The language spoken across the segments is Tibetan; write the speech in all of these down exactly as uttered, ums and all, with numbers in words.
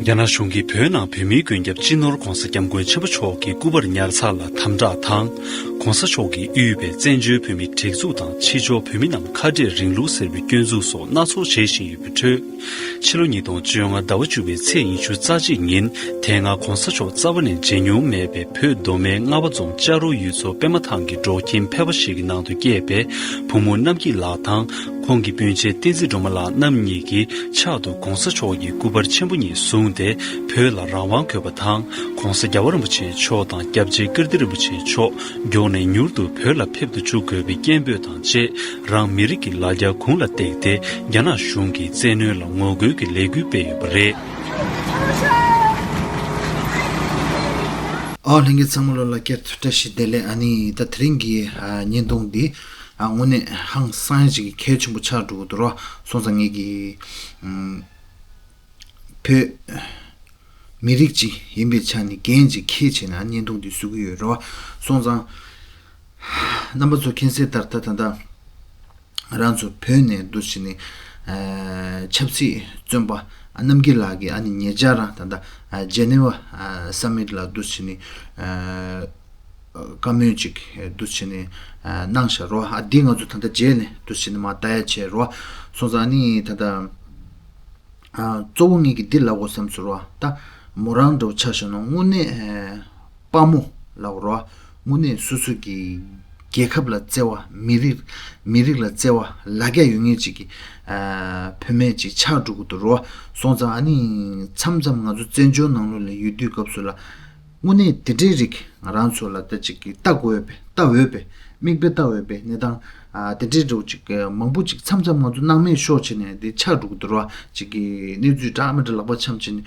རྒྱ་ནག་གཞུང་གིས་བོད་ནང་བོད་མིའི་མགོན་སྐྱབས་སྤྱི་ནོར་༧གོང་ས་༧སྐྱབས་མགོན་ཆེན་པོ་མཆོག་གི་སྐུ་པར་ཉར་ཚགས་ལ་དམ་དྲག་དང་། ༧གོང་ས་མཆོག་གིས་དབུས་པའི་བཙན་བྱོལ་བོད་མིའི་སྒྲིག་འཛུགས་དང་ཕྱི་ཕྱོགས་བོད་མི་རྣམས་ཁ་བྲལ་རིང་ལུགས་ཟེར་བའི་སྐྱོན་འཛུགས་སོགས་སྣ་ཚོགས་བྱེད་བཞིན་ཡོད་པའི་ཁྲོད། ཕྱི་ལོ་ཉིས་སྟོང་བཅོ་ལྔ་ཟླ་བ་བཅུ་པའི་ཚེས་ཉི་ཤུ་རྩ་གཅིག་ཉིན། དེ་སྔ་༧གོང་ས་མཆོག་རྩ་བ་ནས་མཇལ་མྱོང་མེད་པའི་བོད་མདོ་སྨད་རྔ་བ་རྫོང་ལྕགས་རོགས་ཡུལ་ཚོ་པད་མ་ཐང་གི་འབྲོག་ཁྱིམ་ཕལ་པ་ཞིག་གི་ནང་དུ་སྐྱེས་པའི་བུ་མོ་རྣམ་སྐྱིད་ལགས་དང་། ཁོང་གི་སྤུན་མཆེད་བསྟན་འཛིན་སྒྲོལ་མ་ལགས་རྣམ་གཉིས་ཀྱི་ཕྱག་ཏུ་༧གོང་ས་མཆོག་གི་སྐུ་པར་ཆེན་པོ་གཉིས་བཟུང་སྟེ། བོད་ལ་རང་དབང་དགོས་པ་དང་། ༧གོང་ས་༧རྒྱལ་བ་རིན་པོ་ཆེ་མཆོག་དང་། ༧སྐྱབས་རྗེ་ཀིརྟི་རིན་པོ་ཆེ་མཆོག་མགྱོགས་ནས་མྱུར་དུ་བོད་ལ་ཕེབས་དུ་བཅུག་དགོས་པའི་སྐད་འབོད་དང་བཅས། རང་མི་རིགས་ཀྱི་ལ་རྒྱ་གུང་ལ་བཏེགས་ཏེ། རྒྱ་ནག་གཞུང་གི་བཙན་གནོན་ལ་ངོ་རྒོལ་གྱི་ལས་འགུལ་སྤེལ་ཡོད་པ་རེད། ཨོ་ལྷན་རྒྱས་ཚང་མ་ལོ་ལ་བསྐྱར་དུ་བཀྲ་ཤིས་བདེ་ལེགས། ཨ་ནི་ད་དེ་རིང་གི་ཨ་བརྙན་ཐུང་འདི་ཨ་དངོས་གནས་ཧང་སང་ཡ་ཅིག་གི་གལ་ཆེན་པོ་ཆགས་འགྲོ་གི་འདུག་རོ། སོང་ཙང་ངེད་ཀྱི་ཨམ་བོད་མི་རིགས་ཅིག་ཡིན་པའི་ཆ་ནས་འགན་ཅིག་འཁྱེར་བྱས་ནས་ཨ་བརྙན་ཐུང་འདི་བཟོ་གི་ཡོད་རོ། སོང་ཙང་རྣམ་པ་ཚོ་མཁྱེན་གསལ་ལྟར་ད་ད་ད། རང་ཚོ་བོད་ནས་འདུག་བྱས་ནས་ཨ་ཆབ་སྲིད་བཙོན་པ་ཨ་རྣམ་རྒྱལ་ལགས་ཀྱིས་ཨ་ནི་ཉེ་ཆར་རང་ད་ལྟ་ཨ་ཇེ་ནེ་ཝ་ཨ་སམ་མིཊ་ལ་འདུག་བྱས་ནས་ཨ་བཀའ་མོལ་ཅིག་འདུག་བྱས་ནས་ཨ་གནང་བཞག་རོ། ཨ་འདི་ང་ཚོ་ད་ལྟ་རྗེས་ནས་འདུག་བྱས་ནས་མར་ལྟ་ཡ་བྱས་རོ། སོང་ཙང་ཨ་ནི་ད་ལྟ་ཨ་གཙོ་བོ་ངེད་ཀྱིས་འདི་ལབ་དགོས་བསམ་སོང་རོ། ད་མོ་རང་འདྲ་བོ་ཆ་བཞག་ན་དངོས་གནས་ཨ་དཔའ་མོ་ལབ་རོ། དངོས་གནས་སོ་སོ་གི་རྒྱལ་ཁབ་ལ་བརྩེ་བ། མི་རིགས་མི་རིགས་ལ་བརྩེ་བ་ལ་རྒྱ་ཡོད་མཁན་ཅིག་གི་ཨ་བུད་མེད་ཅིག་ཆགས་འགྲོ་གི་འདུག་རོ། སོང་ཙང་ཨ་ནི་མཚམས་མཚམས་ང་ཚོ་བཙན་བྱོལ་ནང་ལོགས་ལ་ཡོད་དུས་སྐབས་སུ་ལ་དངོས་གནས་དེ་འདྲའི་རིགས་ང་རང་ཚོ་ལ་ད་ཅིག་གི་ལྟ་དགོས་པས་ལྟ་འོས་པས་མིག་དཔེ་ལྟ་འོས་པས་གནས་སྟངས་ཨ་དེ་འདྲའི་འདྲ་བོ་ཅིག་གི་མང་པོ་ཅིག་མཚམས་མཚམས་ང་ཚོ་སྣང་མེད་ཤོར་བྱས་ནས་དེ་ཆགས་འགྲོ་གི་འདུག་རོ། ཅིག་གི་གནས་ཚུལ་འདྲ་མི་འདྲ་ལག་པ་འཆང་བྱས་ནས།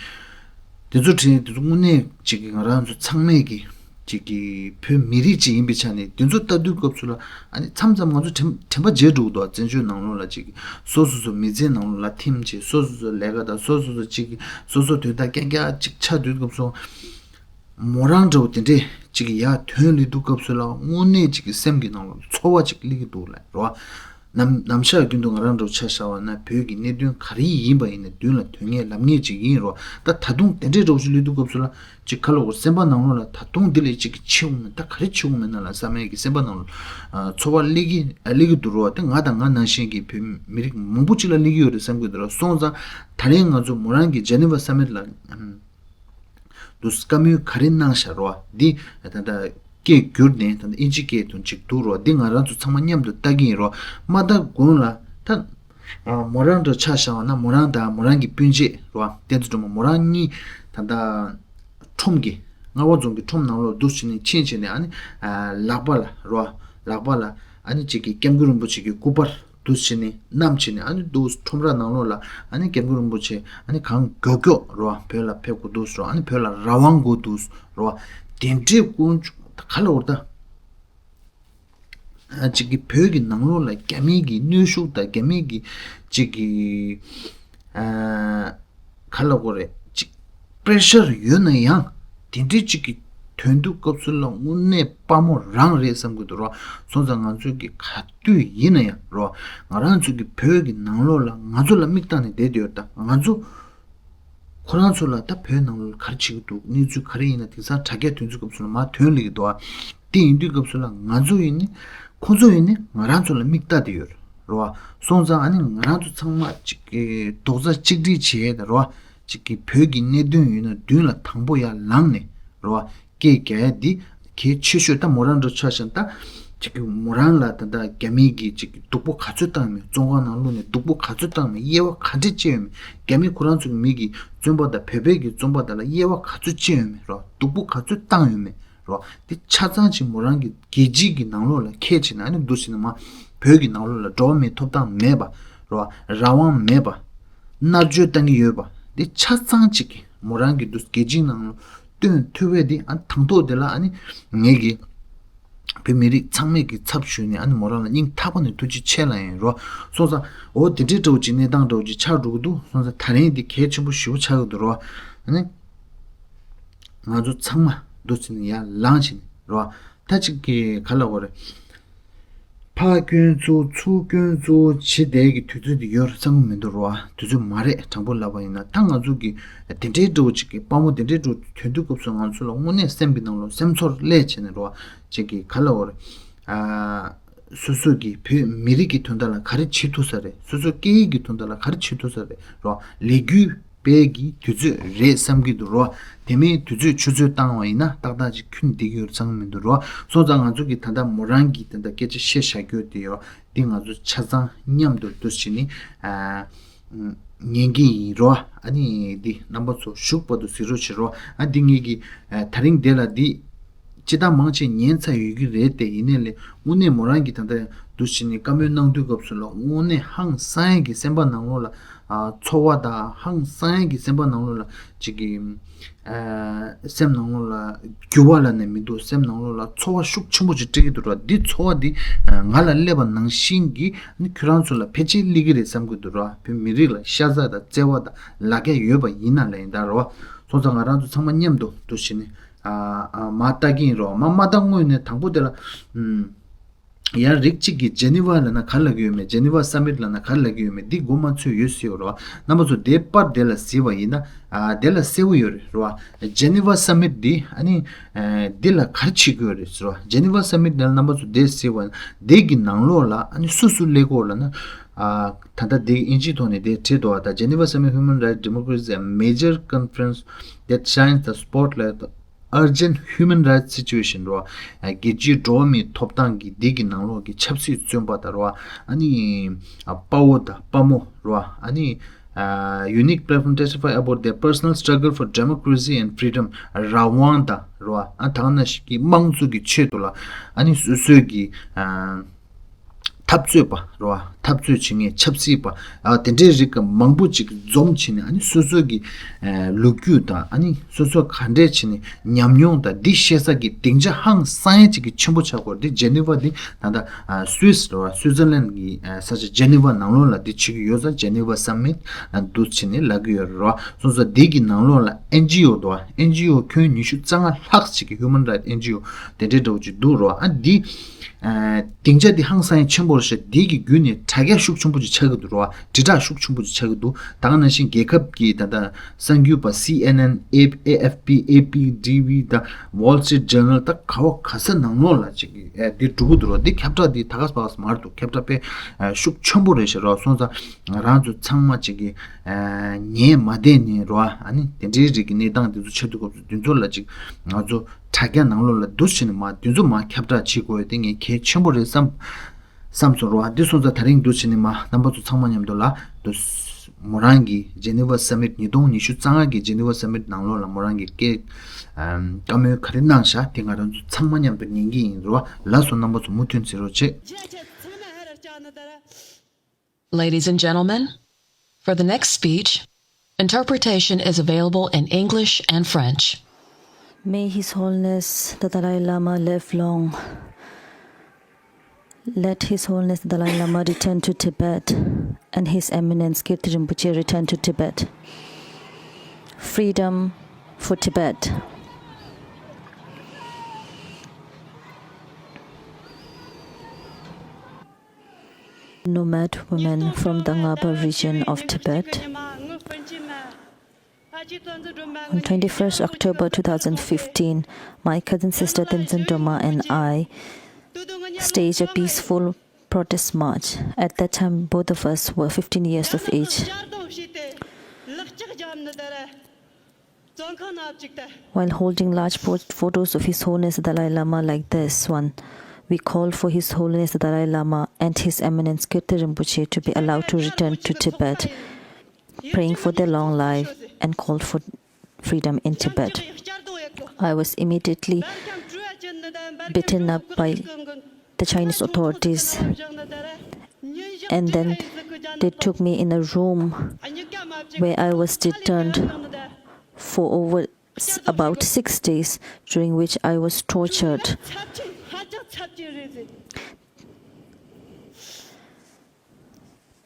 དེ་ཚོ་དྲན་དེ་ཚོ་དངོས་གནས་ཅིག་གི་ང་རང་ཚོ་ཚང་མས་ཀྱི་ཅིག་གི་བོད་མི་རིགས་ཅིག་ཡིན་པའི་ཆ་ནས་དེ་ཚོ་ལྟ་དུས་སྐབས་སུ་ལ་ཨ་ནི་མཚམས་མཚམས་ང་ཚོ་དྲན་དྲན་པ་བརྗེད་འགྲོ་གི་འདུག་བཙན་བྱོལ་ནང་ལོགས་ལ་ཅིག་གི་སོ་སོ་སོ་མི་ཚེ་ནང་ལོགས་ལ་ཐིམ་བྱས། སོ་སོ་སོ་ལས་ཀ་དང་སོ་སོ་སོ་ཅིག་གི་སོ་སོ་དོན་དག་རྐྱང་རྐྱང་ཅིག་ཆགས་དུས་སྐབས་སུ་མོ་རང་འདྲ་བོ་དེ་འདྲས་ཅིག་གི་ཡར་ཐོན་སླེབས་དུས་སྐབས་སུ་ལ་དངོས་གནས་ཅིག་གི་སེམས་ཀྱི་ནང་ལོགས་ཚོར་བ་ཅིག་སླེབས་ཀྱི་འདུག་ལབ་རོ། ནམ་ནམ་ཞག་རྒྱུན་དུ་ང་རང་འདྲ་བོ་ཆ་བཞག་པ་ན་བོད་ཀྱི་གནད་དོན་ག་རེ་ཡིན་པ་ཡིན་ནའི་མདུན་ལ་ཐོན་མཁན་ལབ་མཁན་ཅིག་ཡིན་རོ། ད་ད་དུང་དེ་འདྲའི་འདྲ་བོ་ཞིག་སླེབས་དུས་སྐབས་སུ་ལ་ཅིག་ཁ་ལོ་སེམས་པ་ནང་ལོགས་ལ་ད་དུང་འདི་ལས་ཅིག་གི་ཆེ་འོང་མེད་ད་ག་རེ་ཆེ་འོང་མེད་ན་ལ་བསམ་ཡས་ཀྱི་སེམས་པ་ནང་ལོགས་ཨ་ཚོར་བ་སླེབས་ཀྱི་ཨ་སླེབས་ཀྱི་འདུག་རོ། དེ་ང་དང་ང་ནང་བཞིན་གྱི་བོད་མི་རིགས་མང་པོ་ཅིག་ལ་སླེབས་ཀྱི་ཡོད་རེད་བསམ་གྱི་འདུག་རོ། སོང་ཙང་ད་རིང་ང་ཚོ་མོ་རང་གི་ཇེ་ནེ་ཝ་སམ་མིཊ་ལ་ཨམ། འདུག་བཀའ་མོལ་ག་རེ་གནང་བཞག་རོ། འདི་ད་ལྟ་སྐད་བསྒྱུར་ནས་ད་ལྟ་ཨིན་ཇི་སྐད་དུ་ཅིག་འདུག་རོ། འདི་ང་རང་ཚོ་ཚང་མ་མཉམ་དུ་ལྟ་གི་ཡིན་རོ། མ་ལྟ་གོང་ལ་ད་ཨ་མོ་རང་འདྲ་ཆ་བཞག་པ་ན་མོ་རང་དང་མོ་རང་གི་སྤུན་མཆེད་རོ། བསྟན་འཛིན་སྒྲོལ་མ་མོ་རང་གཉིས་ད་ལྟ་ཁྲོམ་གྱི་རྔ་བ་རྫོང་གི་ཁྲོམ་ནང་ལོགས་འདུག་བྱས་ནས་ཕྱིན་བྱས་ནས་ཨ་ནི་ཨ་ལག་པ་ལ་རོ། ལག་པ་ལ་ཨ་ནི་ཅིག་གི་སྐྱབས་མགོན་རིན་པོ་ཆེ་གི་སྐུ་པར་འདུག་བྱས་ནས་བསྣམས་བྱས་ནས་ཨ་ནི་འདུག་ཁྲོམ་ར་ནང་ལོགས་ལ་ཨ་ནི་སྐྱབས་མགོན་རིན་པོ་ཆེ་ཨ་ནི་གང་མགྱོགས་མགྱོགས་རོ་བོད་ལ་ཕེབས་དགོས་འདུག་རོ། ཨ་ནི་བོད་ལ་རང་དབང་དགོས་འདུག་རོ། དེ་འདྲའི་དཀོན་མཆོག་ག་ལ་འོར་ད་ཨ་ཅིག་གི་བོད་ཀྱི་ནང་ལོགས་ལ་རྒྱ་མིའི་གི་གནོན་ཤུགས་དང་རྒྱ་མིའི་གི་ཅིག་གི་ཨ་ག་ལ་གོ་རེད་ཅིག་པེ་རེ་ཤར་ཡོད་ན་ཡང་དེ་འདྲའི་ཅིག་གི་དོན་དུ་སྐབས་སུ་ལ་དངོས་གནས་དཔའ་མོ་རང་རེད་བསམ་གི་འདུག་རོ། སོང་ཙང་ང་ཚོས་ཀྱི་ག་དུས་ཡིན་ན་ཡང་རོ་ང་རང་ཚོ་གི་བོད་ཀྱི་ནང་ལོགས་ལ་ང་ཚོ་ལ་མིག་བཏང་ནས་བསྡད་དེ་ཡོད་ད་ང་ཚོ་ཁོ་རང་ཚོ་ལ་ད་བོད་ནང་ལོགས་ག་རེ་བྱེད་ཀྱི་འདུག་གནས་ཚུལ་ག་རེ་ཡིན་ན་དེང་སང་དྲ་རྒྱ་དོན་ཚུལ་སྐབས་སུ་ལ་མར་ཐོན་ལེ་གི་འདུག་ཨ། དེ་ཡིན་དུས་སྐབས་སུ་ལ་ང་ཚོ་ཡིན་ནི་ཁོ་ཚོ་ཡིན་ནི་ང་རང་ཚོ་ལ་མིག་ལྟ་དེ་ཡོད་རོ། སོང་ཙང་ཨ་ནི་ང་རང་ཚོ་ཚང་མ་ཅིག་གི་རྡོག་རྩ་གཅིག་སྒྲིལ་བྱས་ད་རོ། ཅིག་གི་བོད་ཀྱི་གནད་དོན་ཡིན་ན་མདུན་ལ་དང་པོ་ཡར་ལངས་ནས་རོ། སྐད་རྒྱག་ཡ་འདི་གལ་ཆེ་ཤོས་ད་མོ་རང་འདྲ་ཆ་བཞག་ད་ཅིག་གི་མོ་རང་ལ་ད་ད་རྒྱ་མིའི་གི་ཅིག་གི་སྡུག་པོ་ག་ཚོད་བཏང་མེད། བཙོན་ཁང་ནང་བླུགས་ནས་སྡུག་པོ་ག་ཚོད་བཏང་མེད། དབྱེ་བ་ག་འདྲས་བཅད་ཡོད་མེད། རྒྱ་མི་ཁོ་རང་ཚོ་གི་མི་གི་བཙོན་པ་དང་བོད་པའི་གི་བཙོན་པ་དང་ལ་དབྱེ་བ་ག་ཚོད་བཅད་ཡོད་མེད་རོ། སྡུག་པོ་ག་ཚོད་བཏང་ཡོད་མེད་རོ། འདི་ཆ་ཚང་ཅིག་མོ་རང་གི་རྒྱལ་སྤྱིའི་གི་ནང་ལོགས་ལ་ཁས་བྱས་ན་ཨ་ནི་འདུག་ཟེར་ན་མ་བོད་ཀྱི་ནང་ལོགས་ལ་འགྲོ་བ་མིའི་ཐོབ་ཐང་མེད་པ་རོ། རང་དབང་མེད་པ། མནར་གཅོད་བཏང་གི་ཡོད་པ་འདི་ཆ་ཚང་ཅིག་གི་མོ་རང་གི་འདུག་རྒྱལ་སྤྱིའི་ནང་ལོགས་སྟོན་ཐུབ་པས་འདི་ཨ་ནི་དང་ཐོག་དེ་ལ་ཨ་ནི་ངེད་ཀྱི་བོད་མི་རིགས་ཚང་མས་ཀྱི་ཚབ་ཞུས་ནས་ཨ་ནི་མོ་རང་ལ་སྙིང་ཐག་པ་ནས་ཐུགས་རྗེ་ཆེ་ལ་ཡིན་རོ། སོང་ཙང་འོ་དེ་འདྲའི་འདྲ་བོ་ཅིག་གནས་སྟངས་འདྲ་བོ་ཅིག་ཆགས་འགྲོ་གི་འདུག་སོང་ཙང་ད་རིང་འདི་གལ་ཆེན་པོ་ཞེ་པོ་ཆགས་ཀྱི་འདུག་རོ། ཨ་ནི་ང་ཚོ་ཚང་མ་འདུག་ཟེར་ནས་ཡར་ལངས་བྱས་ནས་རོ། ད་ཅིག་གི་ག་ལ་གོ་རེད། ཕ་སྐྱོན་གཙོ་བོ་ཚུར་སྐྱོན་གཙོ་བོ་བྱེད་བསྡད་ཀྱི་དུས་ཚོད་འདི་ཡོད་རེད་བསམ་གྱི་མི་འདུག་རོ། དུས་ཚོད་མ་རེད། དྲང་པོ་ལབ་པ་ཡིན་ན་ད་ང་ཚོ་གི་དེ་འདྲའི་འདྲ་བོ་ཅིག་གི་དཔའ་མོ་དེ་འདྲའི་འདྲ་བོ་ཐོན་དུས་སྐབས་སུ་ང་ཚོ་ལ་དངོས་གནས་སེམས་ཀྱི་ནང་ལོགས་སེམས་ཚོར་སླེབས་བྱས་ནས་རོ། ཅིག་གི་ག་ལབ་དགོས་རེད། ཨ། སོ་སོ་གི་བོད་མི་རིགས་ཀྱི་དོན་དག་ལ་ག་རེ་བྱེད་ཐུབ་ས་རེད། སོ་སོ་སྐད་ཡིག་གི་དོན་དག་ལ་ག་རེ་བྱེད་ཐུབ་ས་རེད་རོ། ལས་འགུལ་སྤེལ་གྱི་དུས་ཚོད་རེད་བསམ་གྱི་འདུག་རོ། དེ་མིན་དུས་ཚོད་ཆུ་ཚོད་བཏང་བ་ཡིན་ན་ཏག་ཏག་ཅིག་ཁྱོན་བསྡད་ཀྱི་ཡོད་རེད་བསམ་གྱི་མི་འདུག་རོ། སོང་ཙང་ང་ཚོ་གི་ད་ལྟ་མོ་རང་གི་ད་ལྟ་སྐད་ཆ་བཤད་བཞག་རྒྱུ་དེ་ཡོད། འདི་ང་ཚོ་ཆ་ཚང་མཉམ་དུ་འདུ་བྱས་ནས་ཨ། ཉན་གྱི་ཡིན་རོ། ཨ་ནི་འདི་རྣམ་པ་ཚོ་གཞུག་བར་དུ་གཟིགས་རོགས་བྱེད་རོ། ཨ་འདི་ངེད་ཀྱི་ཨ་དེ་རིང་འདི་ལ་འདི་སྤྱི་བཏང་མང་ཆེ་ཉན་ཚར་ཡོད་ཀྱི་རེད་དེ། ཡིན་ནའི་ལས་དངོས་གནས་མོ་རང་གི་ད་ལྟ་འདུ་བྱས་ནས་བཀའ་མོལ་གནང་དུས་སྐབས་སུ་ལ་དངོས་གནས་ཧང་སང་ཡས་ཀྱི་སེམས་པ་ནང་ལོགས་ལ་ཨ་ཚོར་བ་དང་ཧང་སང་ཡས་ཀྱི་སེམས་པ་ནང་ལོགས་ལ་ཅིག་གི་ཨ་སེམས་ནང་ལོགས་ལ་འགྱུར་བ་ལབ་ནས་མི་འདུག་སེམས་ནང་ལོགས་ལ་ཚོར་བ་ཤུགས་ཆེན་པོ་ཅིག་སྤྲད་ཀྱི་འདུག་ར། འདི་ཚོར་བ་འདི་ང་ལ་སླེབས་པ་ནང་བཞིན་གྱི་ནི་ཁྱོད་རང་ཚོ་ལ་ཕལ་ཆེར་སླེབས་ཀྱི་རེད་བསམ་གྱི་འདུག་ར། བོད་མི་རིགས་ལ་ཤ་ཚ་དང་བརྩེ་བ་དང་ལ་རྒྱ་ཡོད་པ་ཡིན་ན་ལ་ཡིན་ད་ར་བ། སོང་ཙང་ང་རང་ཚོ་ཚང་མ་མཉམ་དུ་འདུ་བྱས་ནས་ཨ་ཨ་མ་ལྟ་གི་ཡིན་ར་བ། མ་མ་ལྟ་སྔོན་ནས་དང་པོ་དེ་ལ་ཨུམ། ཡང་རིགས་གཅིག་གིས་ཇེ་ནི་ཝ་ལབ་ན་ག་རེ་ལབ་ཀྱི་ཡོད་མེད། ཇེ་ནི་ཝ་སམ་མིཊ་ལབ་ན་ག་རེ་ལབ་ཀྱི་ཡོད་མེད། འདི་མགོ་མ་ཚོས་ཡོད་སྲིད་ཡོད་རེད་བ། རྣམ་པ་ཚོ་དེ་པར་དེ་ལ་གཟིགས་པ་ཡིན་ན་ཨ་དེ་ལ་གསལ་པོ་ཡོད་རེད་རེད་བ། ཇེ་ནི་ཝ་སམ་མིཊ་འདི་ཨ་ནི་ཨ་འདི་ལ་ག་རེ་བྱེད་ཀྱི་ཡོད་རེད་ཟེར་བ། ཇེ་ནི་ཝ་སམ་མིཊ་འདི་ལ་རྣམ་པ་ཚོ་དེ་གཟིགས་པ་ཡིན་ན་དེ་གི་ནང་ལོགས་ལ་ཨ་ནི་སུ་སུ་སླེབས་ཀྱི་ཡོད་ལབ་ན། ཨ་ད་ལྟ་དེ་ཨིན་ཇིའི་ཐོག་ནས་དེ་བྲིས་འདུག་བ། ད་Geneva Summit Human Rights Democracy, a major conference that shines the spotlight urgent human rights situation རོ། རྒྱལ་སྤྱིའི་འགྲོ་བ་མིའི་ཐོབ་ཐང་གི་འདི་གི་ནང་ལོགས་ཀྱི་ཆབ་སྲིད་བཙོན་པ་དང་རོ། ཨ་ནི་དཔའ་བོ་དང་དཔའ་མོ་རོ། ཨ་ནི་unique platform testify about their personal struggle for democracy and freedom རང་དབང་དང་རོ། ཨ་ད་ག་ནང་བཞིན་གྱི་དམངས་གཙོ་གི་ཆེད་དུ་ལ་ཨ་ནི་སོ་སོའི་གི་འཐབ་རྩོད་པ་རེད་བ། འཐབ་རྩོད་བྱེད་མཁན་ཆབ་སྲིད་པ་ཨ་དེ་འདྲའི་རིགས་ཀྱི་མང་པོ་ཅིག་འཛོམས་བྱས་ནས་ཨ་ནི་སོ་སོ་གི་ཨ་ལོ་རྒྱུས་དང་ཨ་ནི་སོ་སོ་ག་འདྲས་བྱས་ནས་ཉམས་མྱོང་དང་འདི་བཤད་ས་གི་སྡིངས་ཆ་ཧང་སང་ཡ་ཅིག་གི་ཆེན་པོ་ཆགས་ཀྱི་ཡོད་རེད། འདི་ཇེ་ནི་ཝ་འདི་ད་ལྟ་ཨ་སུད་སི་རེད་བ། སུད་སི་ལན་གི་ཨ་ས་ཆ་ཇེ་ནི་ཝ་ནང་ལོགས་ལ་འདི་བྱེད་ཀྱི་ཡོད་ཙང་ཇེ་ནི་ཝ་སམ་མིཊ་ཨ་འདུ་བྱས་ནས་ལབ་ཀྱི་ཡོད་རེད་བ། སོང་ཙང་འདི་གི་ནང་ལོགས་ལ་ཨེན་ཇི་ཨོ་འདུག་བ། ཨེན་ཇི་ཨོ་ཁྱོན་ཉི་ཤུ་རྩ་ལྔ་ལྷག་ཅིག་གི་ཧིའུ་མན་རའིཊ་ཨེན་ཇི་ཨོ་དེ་འདྲའི་འདྲ་བོ་ཅིག་འདུག་རེད་བ། ཨ་འདི། ཨ་སྡིངས་ཆ་འདི་ཧང་སང་ཡང་ཆེན་པོ་རེད་ཤག་འདི་གི་བརྒྱུད་ནས་དྲ་རྒྱ་ཤུགས་ཆེན་པོ་ཅིག་ཆགས་ཀྱི་འདུག་རེད་བ། དྲིལ་བསྒྲགས་ཤུགས་ཆེན་པོ་ཅིག་ཆགས་ཀྱི་འདུག་ད་ག་ནང་བཞིན་རྒྱལ་ཁབ་ཀྱི་ད་ལྟ་གསར་འགྱུར་པ་སི་ཨེན་ཨེན། ཨེ་ཨེ་ཨེཕ་པི། ཨེ་པི་ཊི་ཝི་དང་Wall Street Journal ད་ག་བ་ག་ས་ནང་ལོགས་ལ་ཅིག་ཨ་འདི་འགྲོ་གི་འདུག་རེད་བ། འདི་ཁྱབ་བསྒྲགས་འདི་ད་ག་ས་ཕ་ག་ས་མ་རེད་འདུག་ཁྱབ་བསྒྲགས་དཔེ་ཤུགས་ཆེན་པོ་རེད་ཤག་རེད་བ། སོང་ཙང་ང་རང་ཚོ་ཚང་མ་ཅིག་གི་ཉན་མ་བསྡད་ནས་རེད་བ། ཨ་ནི་དེ་འདྲའི་རིགས་ཀྱི་གནས་སྟངས་འདི་ཚོ་ཆགས་དུས་སྐབས་སུ་འདི་ཚོ་ལ་ཅིག་ང་ཚོ་དྲ་རྒྱ་ནང་ལོགས་ལ་འདུ་བྱས་ནས་མ་འདི་ཚོ་མ་ཁྱབ་བསྒྲགས་བྱེད་དགོས་ཡ་དེ་ངས་གལ་ཆེན་པོ་རེད་བསམ་བསམ་སོང་རོ། འདི་སོང་ཙང་དེ་རིང་འདུ་བྱས་ནས་མ་རྣམ་པ་ཚོ་ཚང་མ་མཉམ་དུ་ལ་འདུ་མོ་རང་གི་ཇེ་ནི་ཝ་སམ་མིཊ་ཉིས་སྟོང་ཉི་ཤུ་རྩ་ལྔ་གི་ཇེ་ནི་ཝ་སམ་མིཊ་ནང་ལོགས་ལ་མོ་རང་གི་སྐད་བཀའ་མོལ་ག་རེ་གནང་བཞག་དེ་ང་རང་ཚོ་ཚང་མ་མཉམ་དུ་ཉན་གྱི་ཡིན་རོ། ལགས་སོ། རྣམ་པ་ཚོ་མུ་མཐུད་གཟིགས་རོགས་བྱེད། Ladies and gentlemen, for the next speech, interpretation is available in English and French. May His Holiness the Dalai Lama live long. Let His Holiness the Dalai Lama return to Tibet and His Eminence Kirti Rinpoche return to Tibet. Freedom for Tibet. Nomad women from the Ngaba region of Tibet. On twenty-first October two thousand fifteen, my cousin sister Tenzin Droma and I staged a peaceful protest march. At that time, both of us were fifteen years of age. While holding large po- photos of His Holiness the Dalai Lama like this one, we called for His Holiness the Dalai Lama and His Eminence Kirti Rinpoche to be allowed to return to Tibet, praying for their long life and called for freedom in Tibet. I was immediately beaten up by the Chinese authorities, and then they took me in a room where I was detained for over s- about six days, during which I was tortured.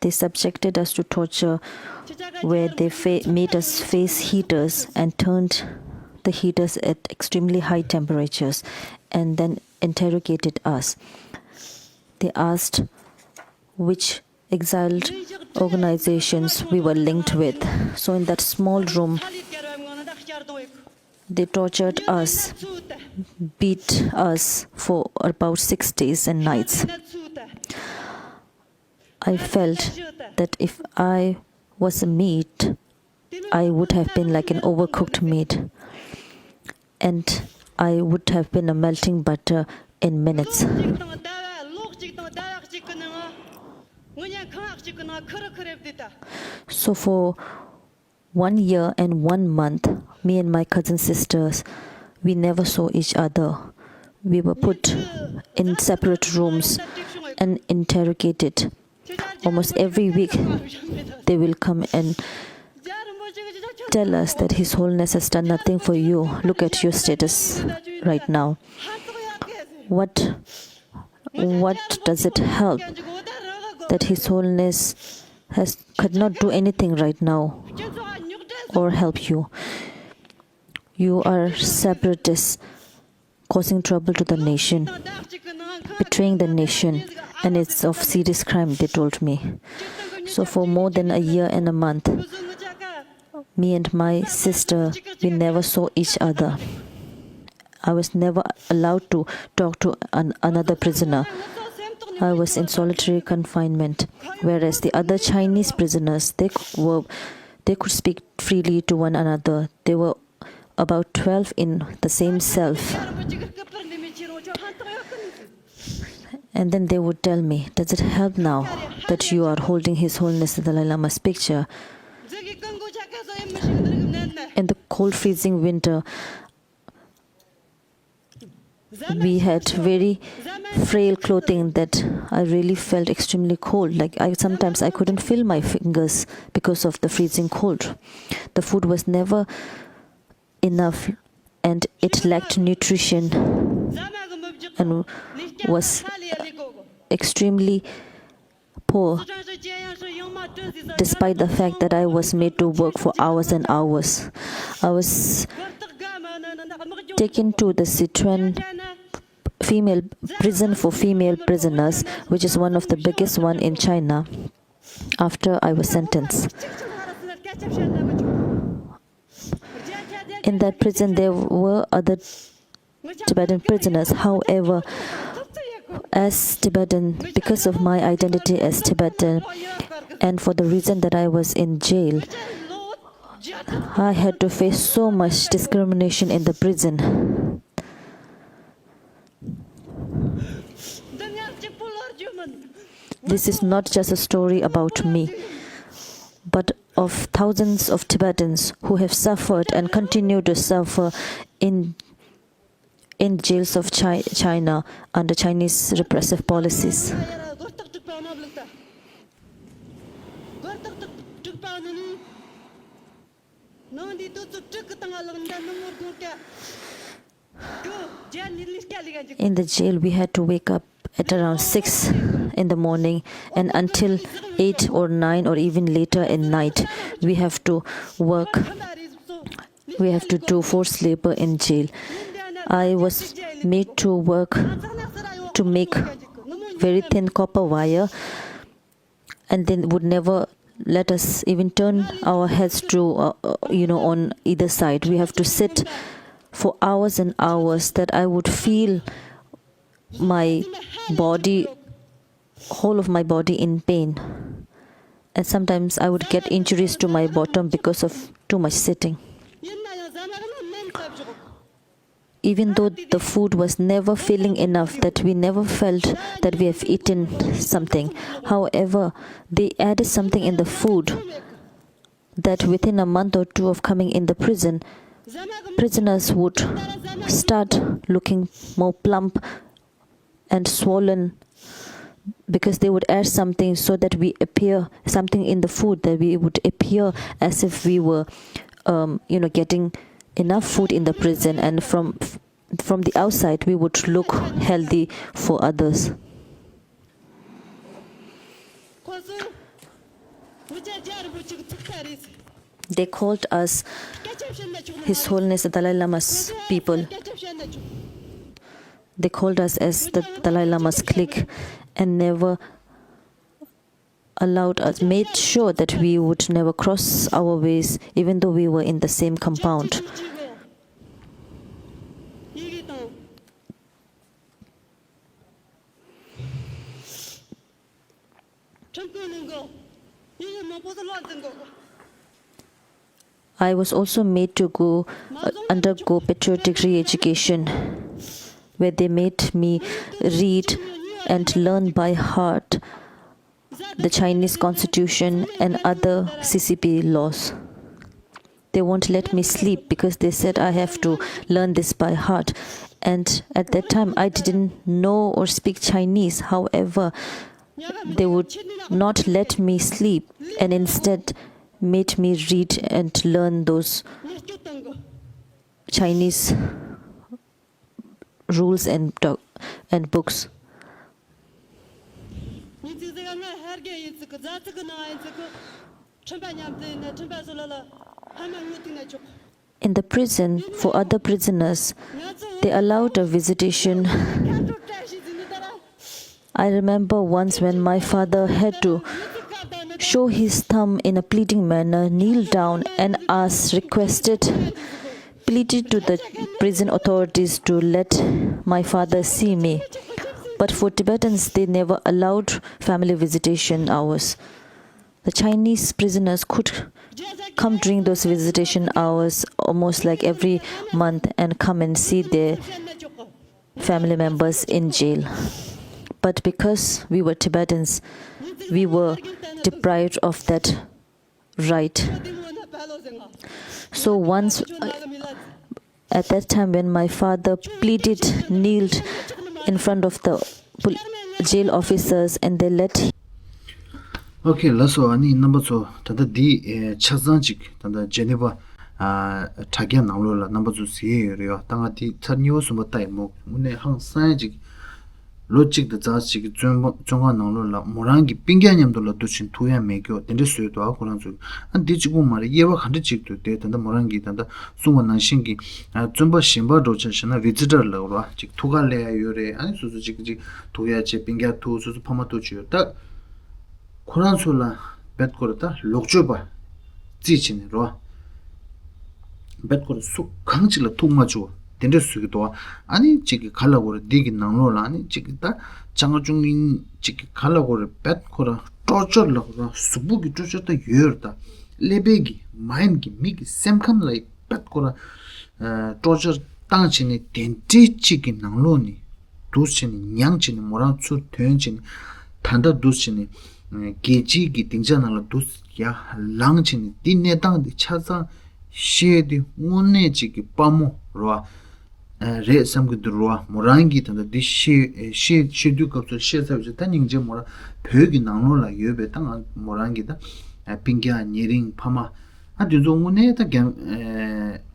They subjected us to torture where they fa- made us face heaters and turned the heaters at extremely high temperatures and then interrogated us. They asked which exiled organizations we were linked with. So, in that small room, they tortured us, beat us for about six days and nights. I felt that if I was a meat, I would have been like an overcooked meat, and I would have been a melting butter in minutes. So, for one year and one month, me and my cousin sisters, we never saw each other. We were put in separate rooms and interrogated. Almost every week, they will come and tell us that His Holiness has done nothing for you. Look at your status right now. What, what does it help that His Holiness has, could not do anything right now or help you? You are separatists causing trouble to the nation, betraying the nation, and it's of serious crime, they told me. So, for more than a year and a month, me and my sister, we never saw each other. I was never allowed to talk to an, another prisoner. I was in solitary confinement, whereas the other Chinese prisoners, they c- were, they could speak freely to one another. They were about twelve in the same cell. And then they would tell me, "Does it help now that you are holding His Holiness the Dalai Lama's picture?" In the cold, freezing winter, we had very frail clothing that I really felt extremely cold. Like, I sometimes I couldn't feel my fingers because of the freezing cold. The food was never enough, and it lacked nutrition and was extremely poor, despite the fact that I was made to work for hours and hours. I was taken to the Sichuan female prison for female prisoners, which is one of the biggest one in China, after I was sentenced. In that prison, there were other Tibetan prisoners. However, as Tibetan, because of my identity as Tibetan, and for the reason that I was in jail, I had to face so much discrimination in the prison. This is not just a story about me, but of thousands of Tibetans who have suffered and continue to suffer in, in jails of Chi- China under Chinese repressive policies. In the jail, we had to wake up at around six in the morning, and until eight or nine or even later at night, we have to work. We have to do forced labor in jail. I was made to work to make very thin copper wire, and they would never let us even turn our heads to, uh, uh, you know, on either side. We have to sit for hours and hours that I would feel my body, whole of my body in pain. And sometimes I would get injuries to my bottom because of too much sitting. Even though the food was never filling enough, that we never felt that we have eaten something. However, they added something in the food that within a month or two of coming in the prison, prisoners would start looking more plump and swollen because they would add something so that we appear something in the food that we would appear as if we were, um, you know, getting enough food in the prison, and from from the outside we would look healthy for others. They called us His Holiness the Dalai Lama's people. They called us as the Dalai Lama's clique, and never allowed us, made sure that we would never cross our ways, even though we were in the same compound. I was also made to go uh, undergo patriotic re-education, where they made me read and learn by heart the Chinese constitution and other C C P laws. They won't let me sleep because they said I have to learn this by heart. And at that time, I didn't know or speak Chinese. However, they would not let me sleep and instead made me read and learn those Chinese rules and doc- and books. In the prison, for other prisoners, they allowed a visitation. I remember once when my father had to show his thumb in a pleading manner, kneel down, and ask, requested, pleaded to the prison authorities to let my father see me. But for Tibetans, they never allowed family visitation hours. The Chinese prisoners could come during those visitation hours almost like every month and come and see their family members in jail. But because we were Tibetans, we were deprived of that right. So once, uh, at that time when my father pleaded, kneeled in front of the pol- jail officers, and they let ཨོ་ཁེ། ལགས་སོ། ཨ་ནི་རྣམ་པ་ཚོ། ད་ལྟ་འདི་ཨེ་ཆ་ཚང་ཅིག་ད་ལྟ་ཇེ་ནི་ཝ་ཨ་དྲ་རྒྱ་ནང་ལོགས་ལ་རྣམ་པ་ཚོ་གཟིགས་ཡས་ཡོད་རེད་ཡ། ད་ང་འདི་ཚར་གཉིས་པ་གསུམ་པ་ལྟ་ཡི་མོ། དངོས་གནས་ཧང་སང་ཡ་ཅིག་ལོ་གཅིག་དང་ཙམ་ཅིག་གི་བཙོན་པ་བཙོན་ཁང་ནང་ལོགས་ལ་མོ་རང་གི་སྤུན་ཀྱག་མཉམ་དུ་ལ་འདུག་བཞིན་ཐུག་ཡ་མེད་སྐྱོ་དེ་འདྲ་བཟོས་འདུག་ཨ། ཁོ་རང་ཚོ། ཨ་འདི་གཅིག་པོ་མ་རེད། དབྱེ་བ་ག་འདྲ་ཅིག་འདུག་དེ་ད་ལྟ་མོ་རང་གིས་ད་ལྟ་གསུངས་པ་ནང་བཞིན་གྱི་ཨ་བཙོན་པ་གཞན་པ་འདྲ་ཆ་བཞག་ན་བི་ཛི་ཊར་ལབ་རོ། ཅིག་ཐུག་ག་སླེབས་ཡ་ཡོད་རེད། ཨ་ནི་སོ་སོ་ཅིག་ཅིག་ཐུག་ཡ་བྱས། སྤུན་ཀྱག་ཐུག་སོ་སོ་ཕ་མ་ཐུག་བྱས་ཡོད། ད་ཁོ་རང་ཚོ་ལ་རྦད་ཁོ་ར་ད་ལོག་སྤྱོད་པ་རྩིས་བྱས་ནས་རོ། རྦད་ཁོ་ར་སུ་གང་ཅིག་ལ་ཐུག་མ་བཅུག་པ་དེ་འདྲ་བཟོས་ཀྱི་འདུག་ཨ་ནི་ཅིག་གི་ག་ལ་གོ་རེ་འདི་གི་ནང་ལོགས་ལ་ཨ་ནི་ཅིག་གི་ད་ཅང་ཅུང་ཡིན་ཅིག་གི་ག་ལ་གོ་རེ་རྦད་ཁོ་ར་ཊོར་ཅར་ལ་གོ་ར་གཟུགས་པོ་གི་ཊོར་ཅར་ད་ཡོད་རེད། ད་ཀླད་པའི་གི་མའིན་གི་མི་གི་སེམས་ཁམས་ལ་རྦད་ཁོ་ར་ཨ་ཊོར་ཅར་བཏང་བྱས་ནས་དེ་འདྲའི་ཅིག་གི་ནང་ལོགས་ནས་འདུག་བྱས་ནས་མྱངས་བྱས་ནས་མོ་རང་ཚུར་ཐོན་བྱས་ནས་ད་ལྟ་འདུག་བྱས་ནས་རྒྱལ་སྤྱིའི་གི་སྡིངས་ཆ་ནང་ལ་འདུག་ཡར་ལངས་བྱས་ནས་འདི་གནས་སྟངས་འདི་ཆ་ཚང་ཤེས་ཏེ་དངོས་གནས་ཅིག་གི་དཔའ་མོ་རོ། ཨ་རེད་བསམ་གྱི་འདུག་རོ། མོ་རང་གིས་ད་ལྟ་འདི་བཤད་བཤད་བཤད་དུས་སྐབས་སུ་བཤད་ཚར་བའི་ཆ་ད་སྙིང་རྗེ་མོ་རང་བོད་ཀྱི་ནང་ལོགས་ལ་ཡོད་པའི་ད་ང་མོ་རང་གི་ད་ཨ་སྤུན་ཀྱག་ཉེ་རིང་ཕ་མ་ཨ་འདི་ཚོ་དངོས་གནས་ད་རྒྱ་ཨ་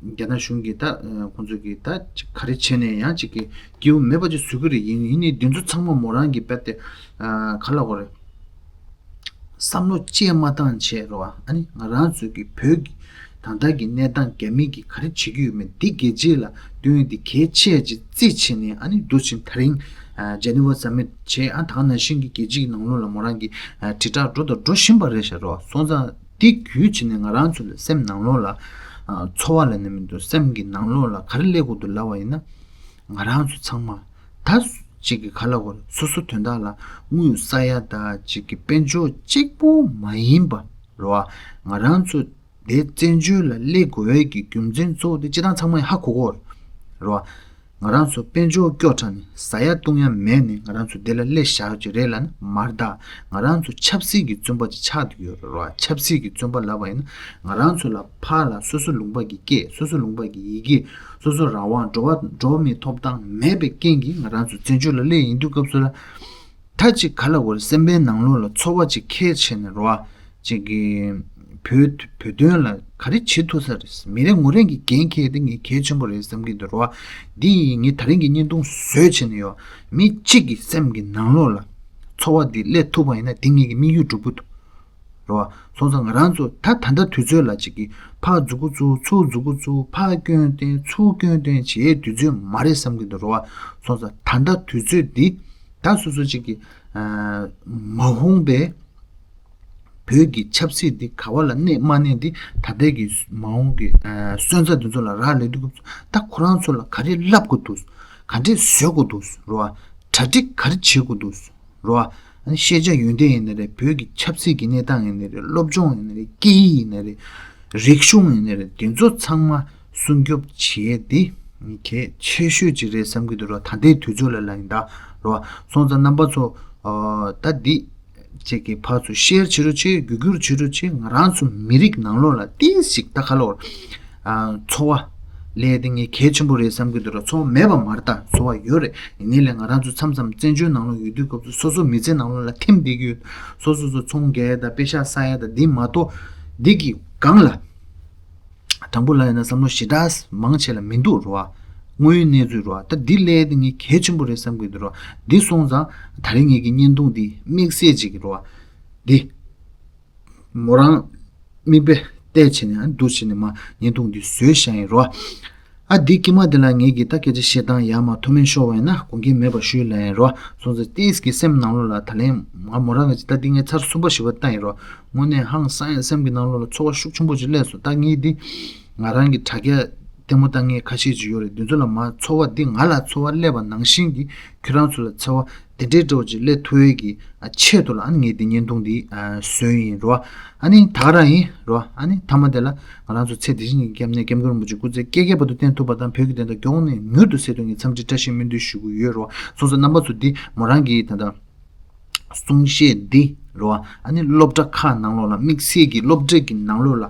རྒྱ་ནག་གཞུང་གིས་ད་ཨ་ཁོང་ཚོ་གིས་ད་ཅིག་ག་རེ་བྱས་ནས་ཡང་ཅིག་གི་སྐྱིད་པོ་མེད་པ་ཅིག་བཟོ་གི་རེད། ཡིན་ཡིན་ནའི་འདི་ཚོ་ཚང་མ་མོ་རང་གིས་རྦད་དེ་ཨ་ག་ལ་གོ་རེད། བསམ་བློ་ཅིག་མ་བཏང་བྱས་རོ། ཨ་ནི་ང་རང་ཚོ་གི་བོད་ཀྱི་ད་ལྟ་གི་གནས་སྟངས་རྒྱ་མི་གིས་ག་རེ་བྱེད་ཀྱི་ཡོད་མེད་འདི་རྒྱལ་སྤྱི་ལ་སྟོན་ཡ་འདི་གལ་ཆེ་ཡ་ཅིག་རྩིས་བྱས་ནས། ཨ་ནི་འདུག་ཕྱིན་ད་རིང་ཨ་ཇེ་ནི་ཝ་སམ་མིཊ་བྱས། ཨ་ད་ག་ནང་བཞིན་གྱི་རྒྱལ་སྤྱི་གི་ནང་ལོགས་ལ་མོ་རང་གི་ཨ་དྲིལ་བསྒྲགས་འགྲོ་དང་འགྲོ་བཞིན་པ་རེད་ཤག་རོ། སོང་ཙང་འདི་བརྒྱུད་བྱས་ནས་ང་རང་ཚོ་ལ་སེམས་ནང་ལོགས་ལ་ཨ་ཚོར་བ་ལབ་ན་མི་འདུག་སེམས་ཀྱི་ནང་ལོགས་ལ་ག་རེ་སླེབས་དགོས་འདུག་ལབ་པ་ཡིན་ན། ང་རང་ཚོ་ཚང་མ་ད་ཅིག་གི་ག་ལ་གོ་རེད། སོ་སོ་དོན་དག་ལ་དངུལ་ས་ཡ་ད་ཅིག་གི་དཔལ་འབྱོར་གཅིག་པོ་མ་ཡིན་པ་རོ། ང་རང་ཚོ་དེ་བཙན་བྱོལ་ལ་སླེབས་དགོས་པའི་གི་རྒྱུ་མཚན་གཙོ་བོ་དེ་སྤྱིར་བཏང་ཚང་མས་ཧ་གོ་གོ་རོ། ང་རང་ཚོ་དཔལ་འབྱོར་སྐྱོ་དྲགས་ནས་ཟ་ཡ་བཏུང་ཡ་མེད་ནས་ང་རང་ཚོ་དེ་ལ་སླེབས་བཞག་ཅིག་རེད་ལབ་ན་མ་རེད་ད། ང་རང་ཚོ་ཆབ་སྲིད་ཀྱི་བཙོན་པ་ཅིག་ཆགས་བསྡད་ཡོད་རེད་རོ། ཆབ་སྲིད་ཀྱི་བཙོན་པ་ལབ་པ་ཡིན་ན་ང་རང་ཚོ་ལ་ཕར་ལ་སོ་སོ་ལུང་པ་གི་སྐད། སོ་སོ་ལུང་པ་གི་ཡི་གེ། སོ་སོ་རང་དབང་། འགྲོ་བ་འགྲོ་བ་མིའི་ཐོབ་ཐང་མེད་པའི་རྐྱེན་གྱིས་ང་རང་ཚོ་བཙན་བྱོལ་ལ་སླེབས་ཡིན་དུས་སྐབས་སུ་ལ། ད་ཅིག་ག་ལ་གོ་རེད། སེམས་པའི་ནང་ལོགས་ལ་ཚོར་བ་ཅིག་འཁྱེར་བྱས་ནས་རོ། ཅིག་གི་བོད་བོད་དོན་ལ་ག་རེ་བྱེད་ཐུབ་ས་རེད། མི་རེ་ངོ་རེ་གི་འགན་འཁྱེར་དེ་ངས་གལ་ཆེན་པོ་རེད་བསམ་གྱི་འདུག་རོ། འདི་ཡིས་ངས་ད་རིང་གི་བརྙན་ཐུང་བཟོས་བྱས་ནས་ཡོད། མི་གཅིག་གི་སེམས་ཀྱི་ནང་ལོགས་ལ་ཚོར་བ་འདི་སླེབས་ཐུབ་པ་ཡིན་ན་དེ་ངེད་ཀྱི་དམིགས་ཡུལ་འགྲུབ་ཀྱི་འདུག་རོ། སོང་ཙང་ང་རང་ཚོ་ད་ད་ལྟ་དུས་ཚོད་ལ་ཅིག་གི་ཕར་མཛུ་གུ་བཙུགས་ཚུར་མཛུ་གུ་བཙུགས། ཕར་སྐྱོན་བསྟན་ཚུར་སྐྱོན་བསྟན་བྱེད་དུས་ཚོད་མ་རེད་བསམ་གྱི་འདུག་རོ། སོང་ཙང་ད་ལྟ་དུས་ཚོད་འདི་ ད་སོ་སོ་གཅིག་གི་ཨ་མ་འོངས་པའི་བོད་ཀྱི་ཆབ་སྲིད་འདི་ག་བ་ལ་གནས་མ་གནས་འདི་ད་ལྟའི་གི་མ་འོངས་ཀྱི་ཨ་སོན་རྩ་འདི་ཚོ་ལ་རག་ལས་འདུག་གི། ད་ཁོ་རང་ཚོ་ལ་ག་རེ་བསླབ་དགོས་འདུག་ག་འདྲས་བཟོ་དགོས་འདུག་རེད་བ། གྲ་སྒྲིག་ག་རེ་བྱེད་དགོས་འདུག་རེད་བ། ཨ་ནི་ཤེས་བྱ་ཡོན་ཏན་ཡིན་ན་རེད། བོད་ཀྱི་ཆབ་སྲིད་ཀྱི་གནས་སྟངས་ཡིན་ན་རེད། སློབ་སྦྱོང་ཡིན་ན་རེད། སྐད་ཡིག་ཡིན་ན་རེད། རིག་གཞུང་ཡིན་ན་རེད། འདི་ཚོ་ཚང་མ་སྲུང་སྐྱོབ་བྱེད་ཡས་འདི་གལ་ཆེ་ཤོས་ཅིག་རེད་བསམ་གྱི་འདུག་ར། ད་ལྟའི་དུས་ཚོད་ལ་ལ་ཡིན་ད་ར། སོང་ཙང་རྣམ་པ་ཚོ་ཨ་ད་འདི་ཅིག་གི་ཕར་ཚུར་ཤེར་བྱེད་རོགས་བྱེད། བརྒྱུད་སྐུར་བྱེད་རོགས་བྱེད། ང་རང་ཚོ་མི་རིགས་ནང་ལོགས་ལ་ཏིས་ཞིག་ད་ག་ལ་བར་ཨ་འཚོ་བ་ལས་དེ་ངས་གལ་ཆེན་པོ་རེད་བསམ་གྱི་འདུག་ར། འཚོ་བ་མེད་པ་མ་རེད། ད་འཚོ་བ་ཡོད་རེད། ཡིན་ནའི་ལས་ང་རང་ཚོ་མཚམས་མཚམས་བཙན་བྱོལ་ནང་ལོགས་ཡོད་དུས་སྐབས་སུ་སོ་སོ་མི་ཚེ་ནང་ལོགས་ལ་ཐེམ་བསྡད་ཀྱི་ཡོད། སོ་སོ་སོ་ཚོང་རྒྱག་ཡ་དང་པེ་ཤག་བསགས་ཡ་དང་འདི་མ་གཏོགས་འདི་གི་སྒང་ལ་དྲང་པོ་ལ་ཡིན་ན་བསམ་བློ་ཞེ་དྲག་མང་ཆེ་ལ་མི་འདུག་ར་བ། དངོས་ཡོད་གནས་ཚུལ་ར་བ། ད་འདི་ལས་དེ་ངས་གལ་ཆེན་པོ་རེད་བསམ་གྱི་འདུག་ར་བ། འདི་སོང་ཙང་ད་རིང་ངེད་ཀྱི་བརྙན་ཐུང་འདི་དམིགས་བསལ་ཅིག་གི་ར་བ། འདི་མོ་རང་མིག་དཔེ་བལྟས་བྱས་ནས་ཨ་འདུག་བྱས་ནས་མ་བརྙན་ཐུང་འདི་བཟོས་བཞག་ཡིན་རོ། ཨ་འདི་དཀྱིལ་མ་འདི་ལ་ངེད་ཀྱིས་ད་སྐད་ཆ་བཤད་སྟངས་ཡར་མར་མཐོ་དམན་ཤོར་བ་ཡིན་ན་དགོངས་འགལ་མེད་པ་ཞུས་ལ་ཡིན་རོ། སོང་ཙང་ཏིས་ཀྱི་སེམས་ནང་ལོགས་ལ་ད་ལན་ང་མོ་རང་གི་ད་འདི་ངས་ཚར་གསུམ་པ་བཞི་པ་བལྟས་ཡིན་རོ། དངོས་གནས་ཧང་སང་ཡང་སེམས་ཀྱི་ནང་ལོགས་ལ་ཚོར་བ་ཤུགས་ཆེན་པོ་ཅིག་སླེབས་སོང་། ད་ངས་འདི་ང་རང་གི་དྲ་རྒྱ་ལྟད་མོ་ལྟ་མཁན་ཁ་ཤས་ཅིག་ཡོད་རེད། འདི་ཚོ་ལ་མར་ཚོར་བ་འདི་ང་ལ་ཚོར་བ་སླེབས་པ་ནང་བཞིན་གྱི་ཁྱོད་རང་ཚོ་ལ་ཚོར་བ་དེ་འདྲའི་འདྲ་བོ་ཅིག་སླེབས་ཐུབ་ཡས་ཀྱི་ཨ་ཆེད་དུ་ལ་ཨ་ནི་ངས་འདི་བརྙན་ཐུང་འདི་ཨ་བཟོས་ཡིན་རོ། ཨ་ནི་ད་ག་རང་ཡིན་རོ། ཨ་ནི་མཐའ་མ་དེ་ལ་ང་རང་ཚོ་ཚེ་འདི་ཕྱི་གཉིས་ཀྱི་སྐྱབས་གནས་སྐྱབས་མགོན་རིན་པོ་ཆེ་སྐུ་ཚེ་བསྐལ་བརྒྱའི་བར་དུ་བརྟན་ཐུབ་པ་དང་བོད་ཀྱི་བདེན་མཐའ་མགྱོགས་ནས་མྱུར་དུ་གསལ་ཐུབ་ཡིན་འཚམས་འདྲི་བཀྲ་ཤིས་སྨོན་འདུན་ཞུ་གི་ཡོད་རོ། སོང་ཙང་རྣམ་པ་ཚོ་འདི་མོ་རང་གི་ད་ལྟ་གསུང་བཤད་འདི་རོ། ཨ་ནི་སློབ་གྲྭ་ཁག་ནང་ལོགས་ལ་དམིགས་བསལ་གྱི་སློབ་གྲྭ་གི་ནང་ལོགས་ལ་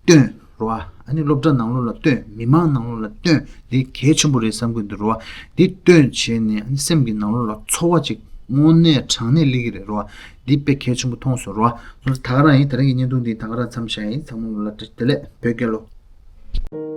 སྟོན་རོ། ཨ་ནི་སློབ་གྲྭ་ནང་ལོགས་ལ་སྟོན། མི་མང་ནང་ལོགས་ལ་སྟོན། འདི་གལ་ཆེན་པོ་རེད་བསམ་གྱི་འདུག་རོ། འདི་སྟོན་བྱས་ནས་ཨ་ནི་སེམས་ཀྱི་ནང་ལོགས་ལ་ཚོར་བ་ཅིག་དངོས་གནས་དྲང་གནས་སླེབས་ཀྱི་རེད་རོ། འདི་དཔེ་གལ་ཆེན་པོ་མཐོང་སོང་རོ། སོང་ཙང་ད་ག་རང་ཡིན། ད་རིང་གི་བརྙན་ཐུང་འདི་ད་ག་རང་མཚམས་བཞག་ཡིན། ཚང་མ་ལ་བཀྲ་ཤིས་བདེ་ལེགས། བོད་རྒྱལ་ལོ།